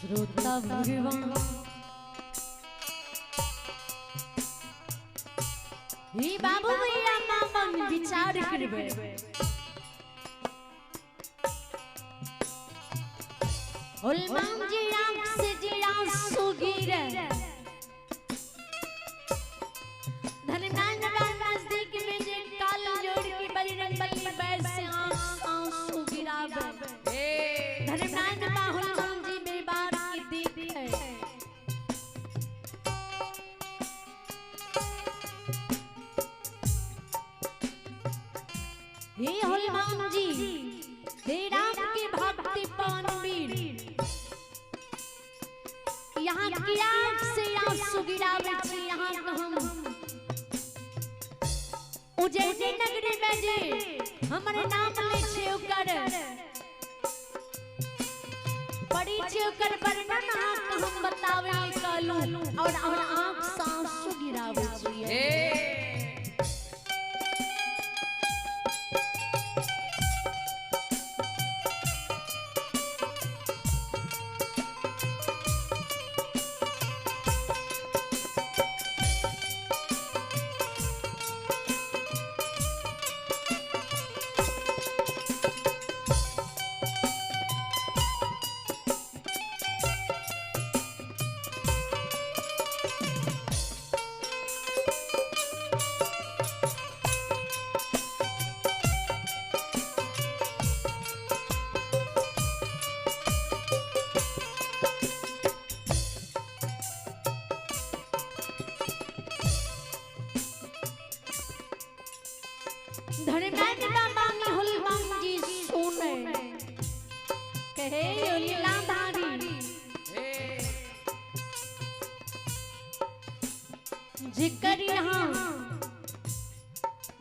श्रोता भगवान ही बाबू भैया मामन विचार करबे। हनुमान जी आंख से जी आंसू गिरे, धर्मेंद्र नजदीक में जे काल जोड़ के बजरंग बली वैसे आंख आंसू गिरावे। धर्मेंद्र हनुमान जी मेरी बात की दीप है। हे हनुमान जी, हे राम के भक्ति पवनवीर, यहाँ की आंख से आंसू गिरावे छी। यहाँ हम उज्जैनी नगरी में जे हमरे नाम ले छे ओकर पड़ी छे ओकर वर्णन आंख हम बतावे कहलू और आंख से आंसू गिरावे छी। धर्मेंद्र मांगी हनुमान जी सुने, कहे लीलाधारी जिकर यहाँ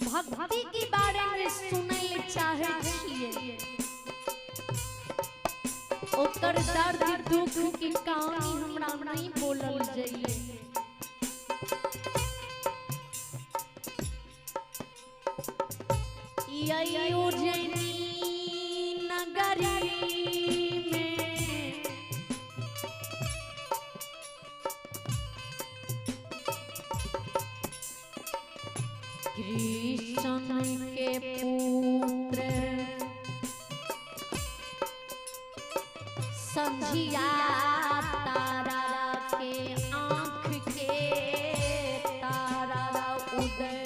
भक्ति के बारे में सुने चाहे छिए, ओकर दर्द दुख की कहानी हमरा नहीं बोलल जाइए। उज्जैनी नगरी में कृष्ण के पुत्र संझिया तारा के आँख के तारा उदय।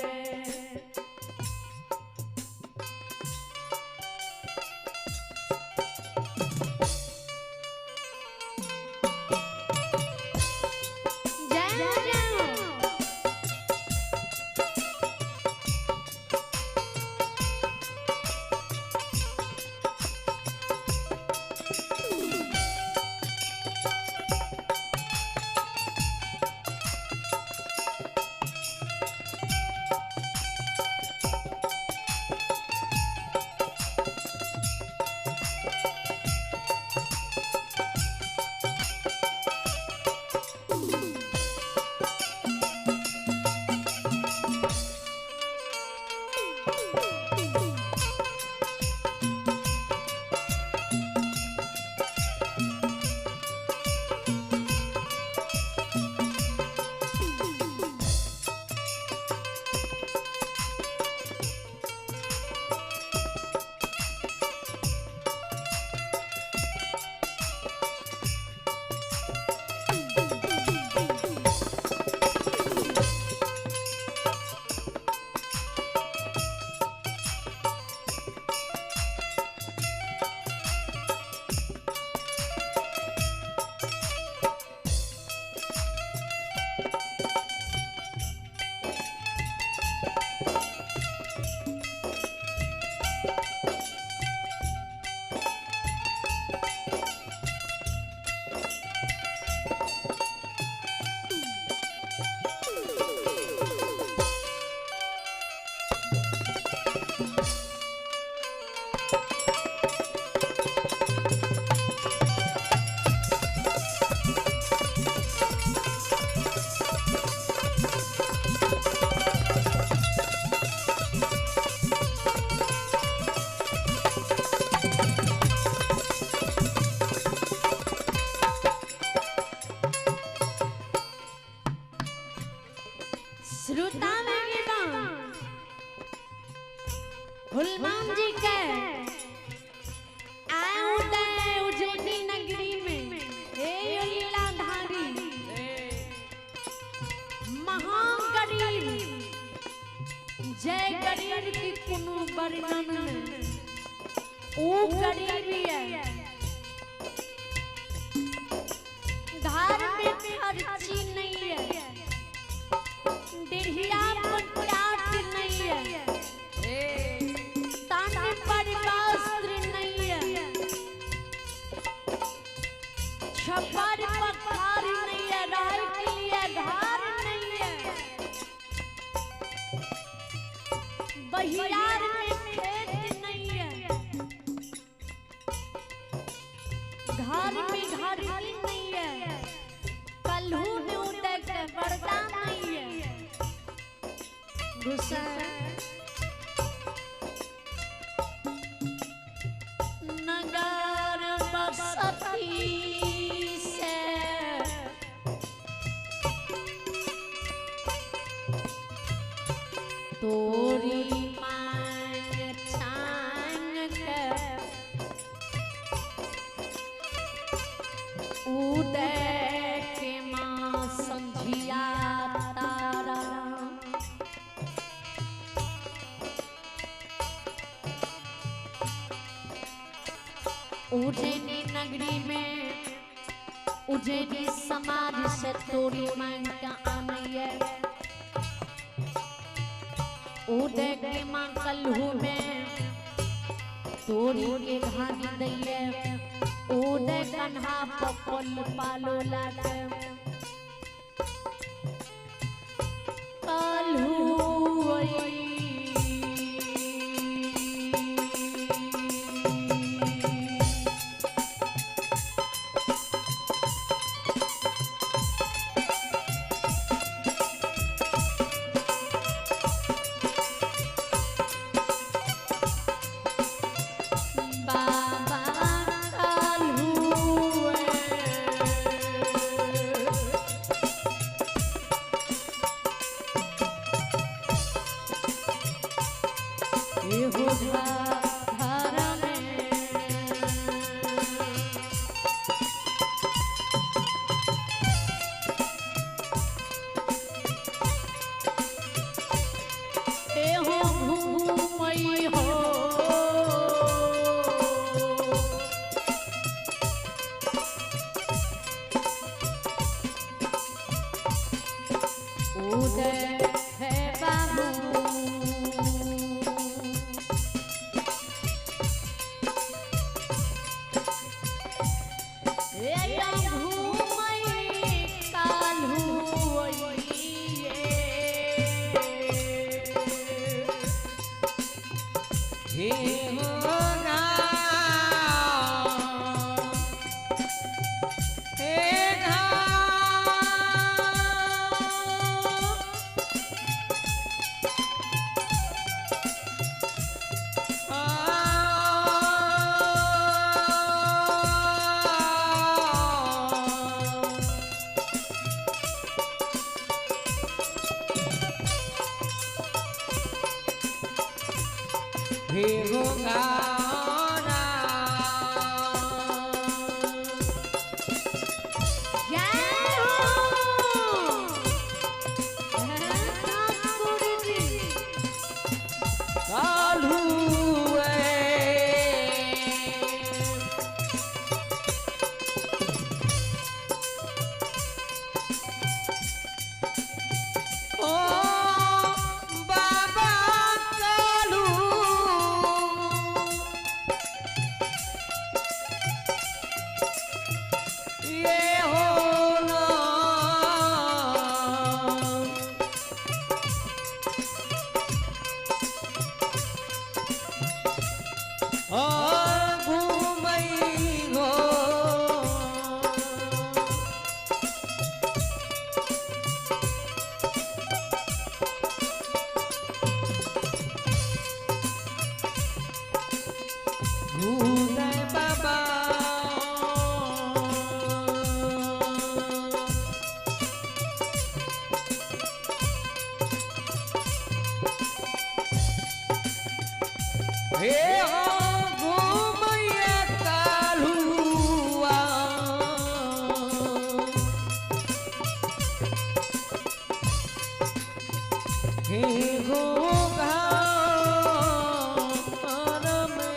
गरीबी है, घर में खर्ची नहीं है, डिढ़िया पटाट नहीं है, तन पर वस्त्र नहीं है, छप्पर पखार नहीं है, राय के लिए घर नहीं है, बहियार में खेत नहीं है, घर में घर ही नहीं है, कल्हू ने उदय के पर्दा नहीं है। गुस्सा नगर बसती से तोरी मांग छांग के उदय के माँ संझिया तारा। उज्जैनी नगरी में उज्जैनी समाज से तोरी मांग का आनैया। उदय के माँ कल्हू में तोरी के घानी दैये, उदय कन्हा पपल पालो लाट कल्हू। उदय है बाबू हे गो घर में।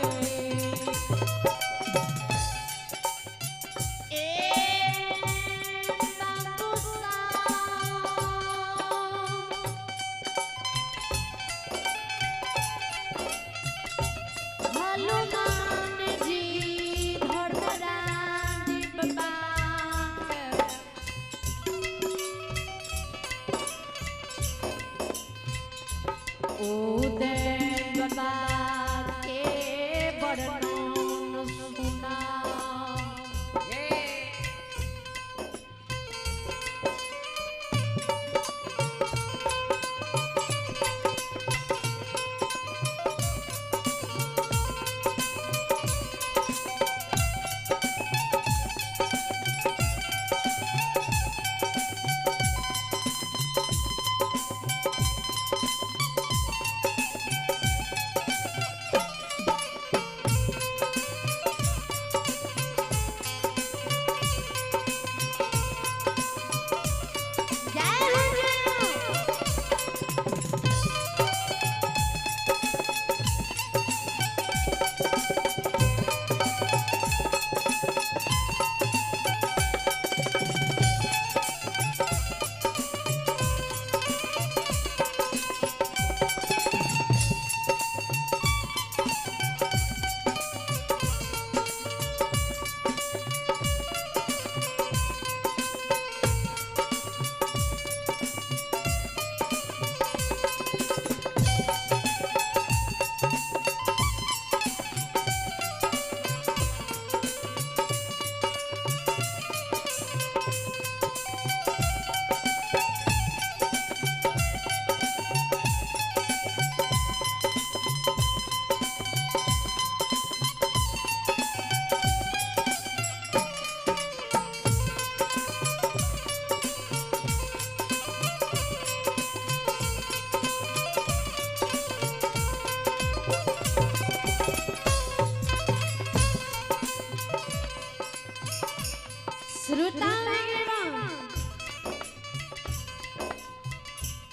श्रोता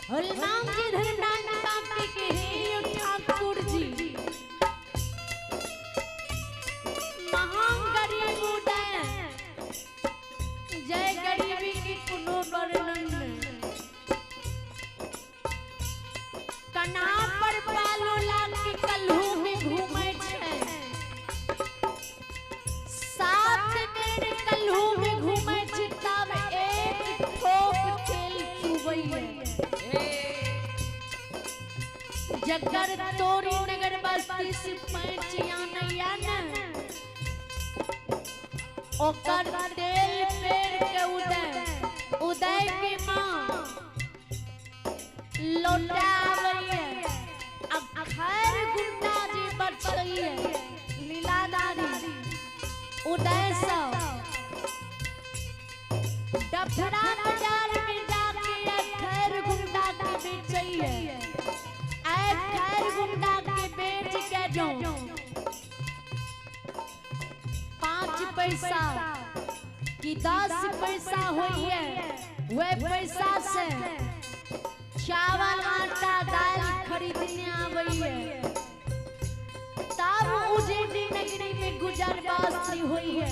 हनुमान जी धर्मनारायण बाप के हे ठाकुर जी महान गरीब उदय जय गरीबी की कोनो वर्णन नहीं। कन्हा पर पालो लाल के कल्हू में घूमै छै, 7 बेर कल्हू में घूमै छै तब एक ठोप तेल चुबैये। जगर तोरी नगर बस्ती से पैंचिया नैया न ओकर तेल पेड़ के उदय उदय के माँ लौटावैये। अब खैर गुंडा जी बचैये लीलादारी उदय सब डफरा बाजार में जाके खैर गुंडा के बेचैये। खैर गुंडा के बेच के जो 5 पैसा कि 10 पैसा होइए वे पैसा से चावल आटा दाल खरीदने आबैये। तब उज्जैनी नगरी में गुजर बास्ती होइए।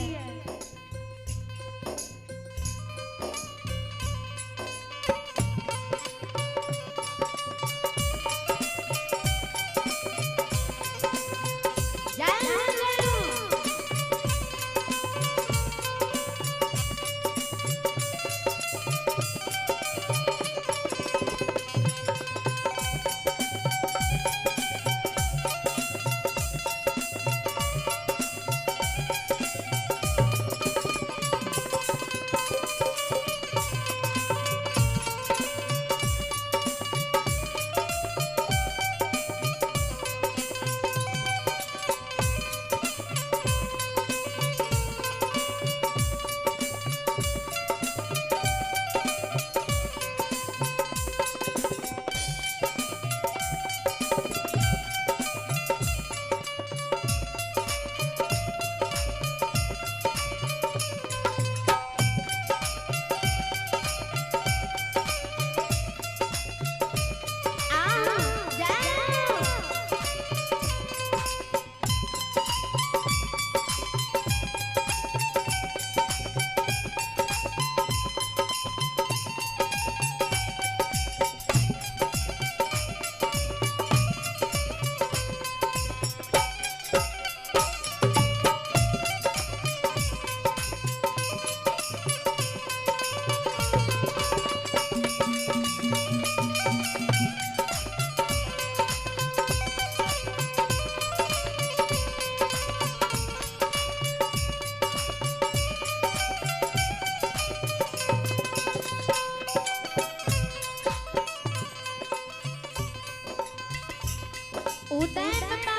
उदय बाबा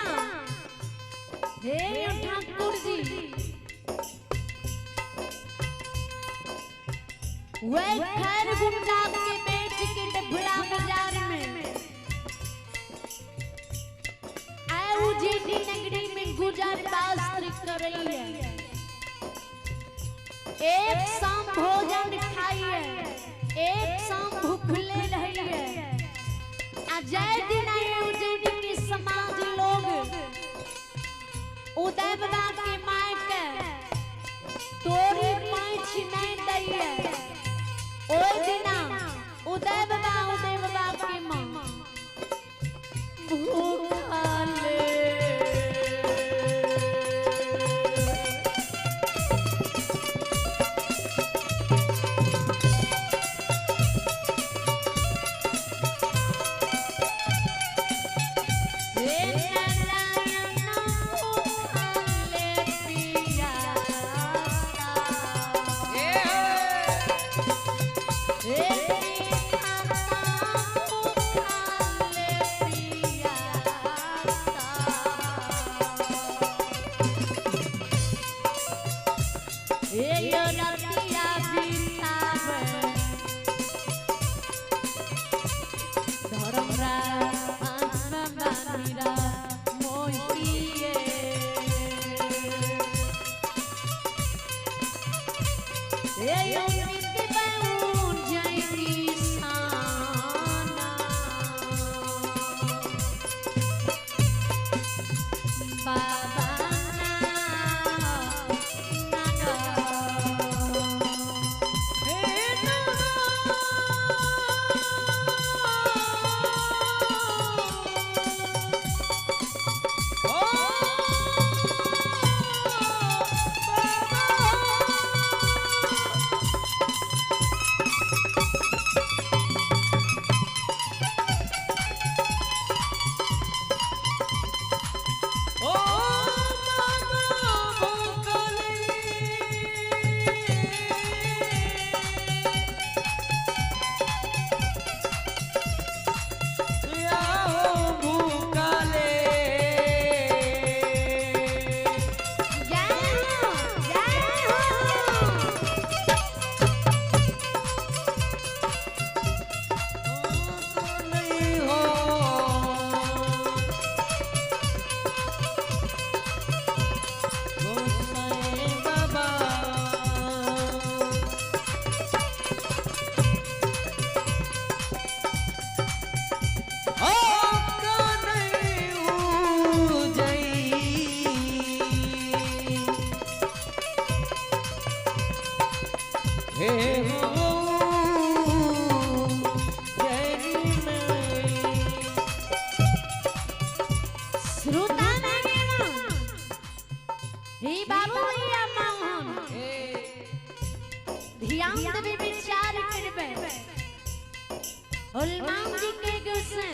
हे ठाकुर जी वे खैर गुंडा के बेच के डभरा बाजार में आए उज्जैनी नगरी में गुजर बास्त्र करैये। एक शाम भोजन खाइए, एक शाम भूखले रहिए। जय दिन आए उज्जैनी के समाज लोग उदय बाबा के my के तोरी पैंच नहीं दैये। ओइ दिना उदय बाबा के माँ भूखले ए उम्मीद बन जाएगी साना। बाबा ना ना जय हो जय हो। हे हो जय श्रोता नागेना हे बाबू भैया मोहन ध्यान देवे विचार करबे हनुमान जी के गुस्से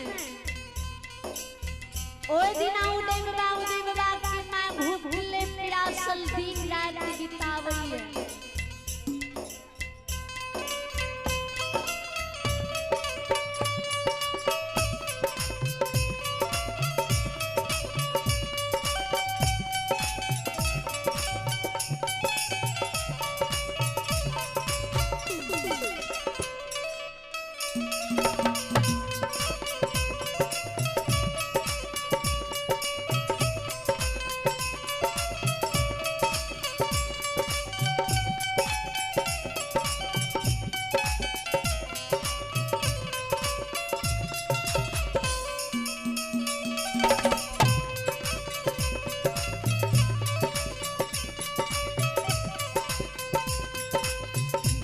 ओए दिन उदय बाबा उदय बाबा के मां भूखले प्यासल दिन रात बितावई है।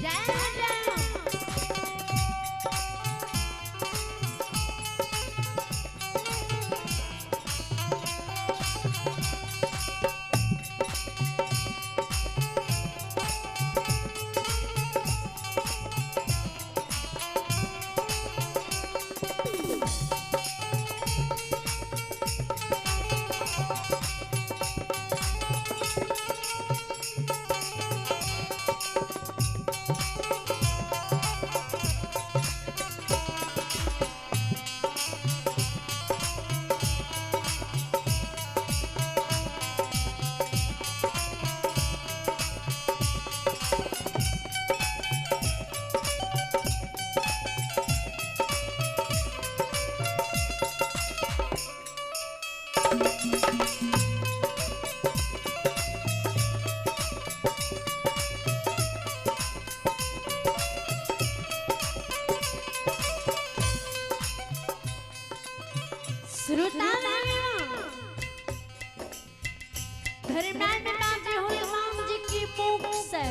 जय जय। श्रोता धर्मेंद्र बाजी हनुमान जी की मुख से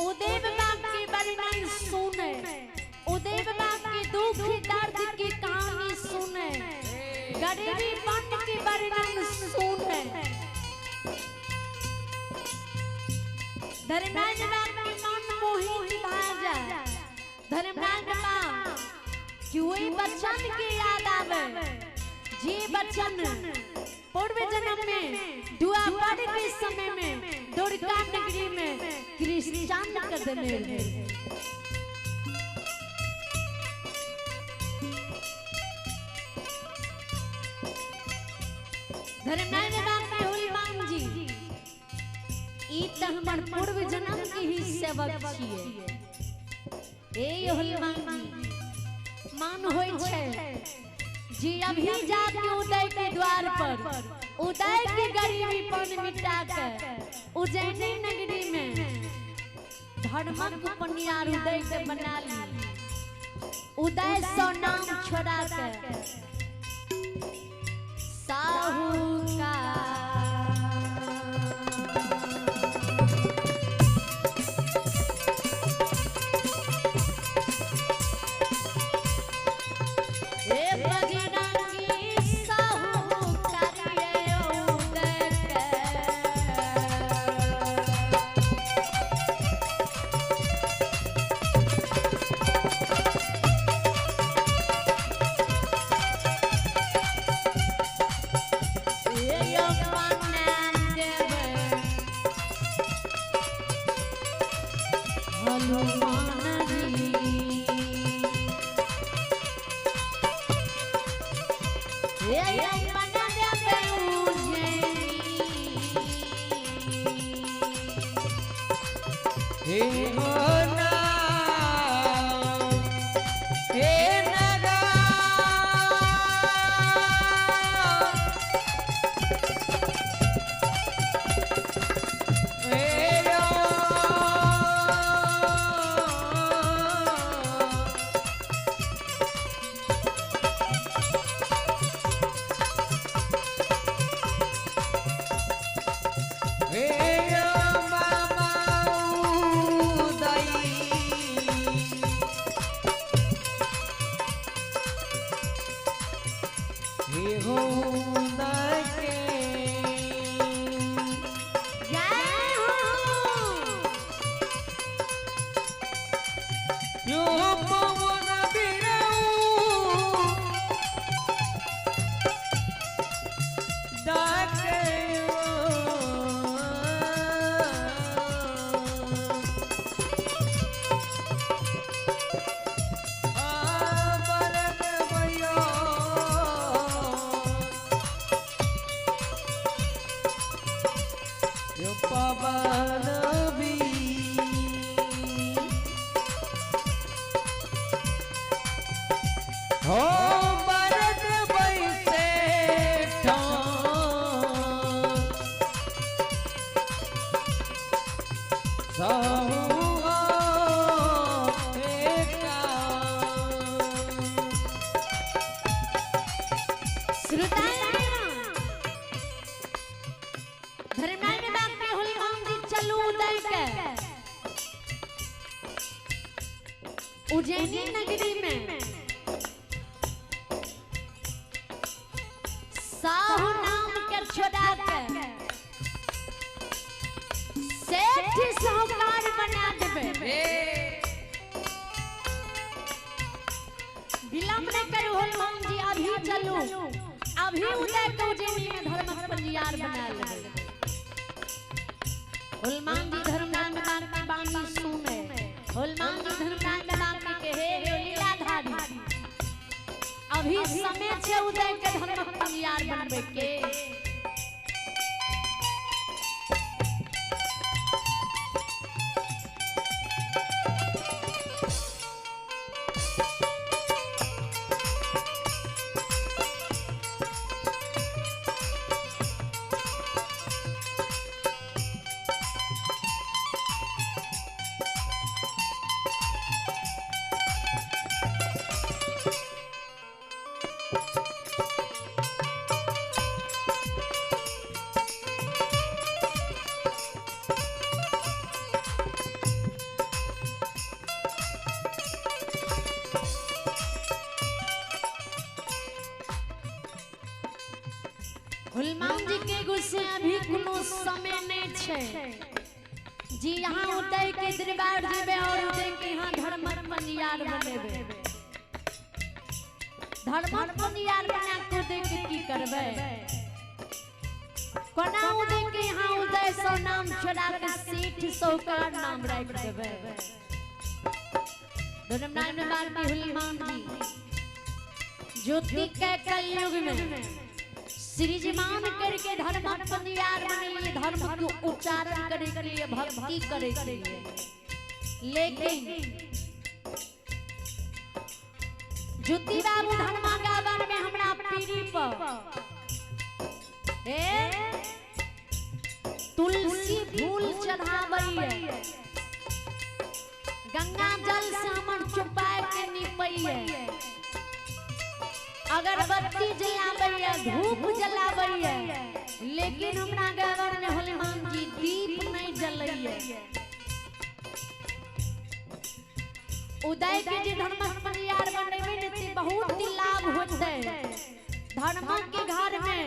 उदय बाबा के वर्णन सुने, उदय बाबा के दुख दर्द की कहानी सुने, गरीबी पन के वर्णन सुने। धर्मेंद्र बाबा के मन मोहित भा जाए। धर्मेंद्र बाबा कि वही बच्चन के याद आवे जे बच्चन पूर्व जन्म में दुआपर के समय में दुर्गा नगरी में क्रिश्चियन कर देने रहे। धर्मनारायण बाबा हनुमान जी ई त हमर पूर्व जन्म के ही सेवक छिए। ए हनुमान जी मान होय छै जी अभी जाके उदय के द्वार पर उदय के गरीबी पन मिटा के उज्जैनी नगरी में धर्मक पनियार उदय के बना ली। उदय सौ नाम छोड़ा के साहूकार। हे बजरंगी साहूकार ये उदय के। हे हो ना हे नगा हे यो हे यो मामा उदय हे हो उदय के जय हो। यो पवन बिरऊ डाके यो पवन भी हो बरद बैसे धर्मनारायण बाग में होली जी चलू उदय के उज्जैनी नगरी में साहू नाम के छोड़ा के सेठ साहूकार बना देबे। विलंब न करू हनुमान जी, अभी चलू, अभी उदय के उज्जैनी में धर्मक पंजियार बना लेबे। हनुमान जी धर्मनारायण बाग में बानी सुने, हनुमान जी धर्मनारायण बाग में के हे लीलाधारी, अभी समय छे उदय के धर्मक पंजियार बनबे के। हनुमान जी के गुस्से अभी कोनो समय नहीं छे जी, यहाँ उदय के दरबार जेबे और उदय के यहाँ धर्मक पंजियार बनेबे। धर्मक पंजियार बना के उदय के की करबे? कोना उदय के यहाँ उदय सौ नाम छोड़ा के सेठ साहूकार नाम राख देबे। धर्मनारायण बाग में हनुमान जी ज्योति के कलयुग में श्रीजमान करके धर्म पंजियार बने, धर्म को उच्चारण करे के लिए, भक्ति करे के लिए। लेकिन ज्योति बाबू धर्मा गावन में हमरा पीढ़ी पर ए तुलसी फूल चढ़ावई। गंगा जल से हमर चुपाए के निपैये, अगरबत्ती जलाबैये, धूप जलाबैये, लेकिन हमरा घर में हनुमान जी दीप नहीं जलैये। उदय के जे धर्मक परियार बनेबै ने ते बहुत लाभ होतै। धर्मक के घर में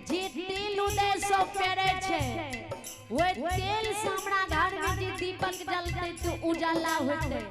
जे तेल उदय सब पेरै छै, ओहि तेल से हमरा घर में जे दीपक जलतै तो उजाला होतै।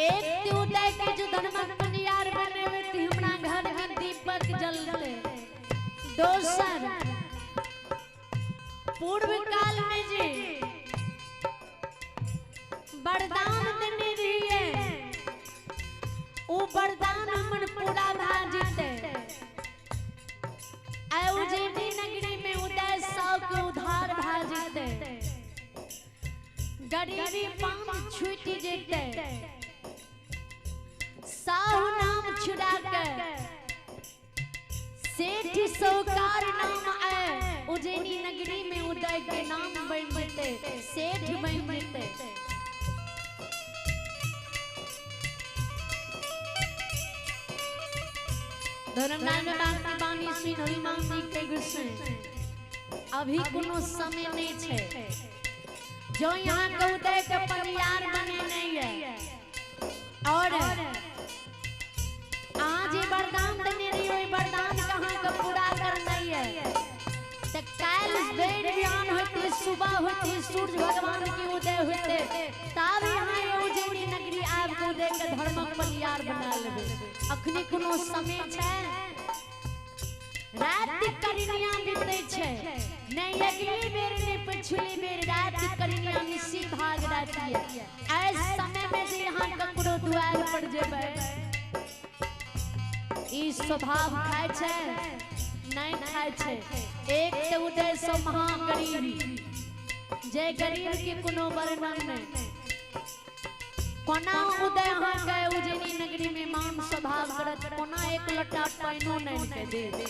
एक उदय के जो धर्मक परियार बनेबै ते हमरा घर में दीपक जलते। दोसर पूर्व काल में जे वरदान देने रहिए, ओ वरदान हमर पूरा भा जेतै। आइ उज्जैनी नगरी में उदय सौ के उधार भा जेतै, गरीबी पाप छूटि जेतै, साहु नाम छुड़ा के सेठ साहूकार नाम आए उज्जैनी नगरी में उदय के नाम बन जेतै, सेठ बन जेतै। धर्मनारायण बाबा के बानी सुनि हनुमान जी के गुस्से अभी कोनो समय नहीं छै जो यहाँ के उदय के परियार बने नहीं है। और आज वरदान देने रही ओहि वरदान कहाँ के पूरा करना है। तो काल्हि बेर बिहान होते, सुबह होते, सूर्य भगवान के उदय होते, तब यहाँ उज्जैनी नगरी आबि के उदय के धर्मक परियार बना लेबै। अखनी कोनो समय छै, राति करिनिया बीतै छै, नहीं अगली बेर नहीं पिछली बेर, राति करिनिया निशी भाग राति है। ऐ समय में जे यहाँ ककरो दुआर पर जेबै, ई स्वभाव खाय छै नहीं खाय छै। एक तो उदय सो महागरीबी, जे गरीब के कोनो वर्णन नहीं। कोना उदय अहाँ के उज्जैनी नगरी में मान स्वभाव करत, कोना एक लोटा पानिओ नहीं के दे।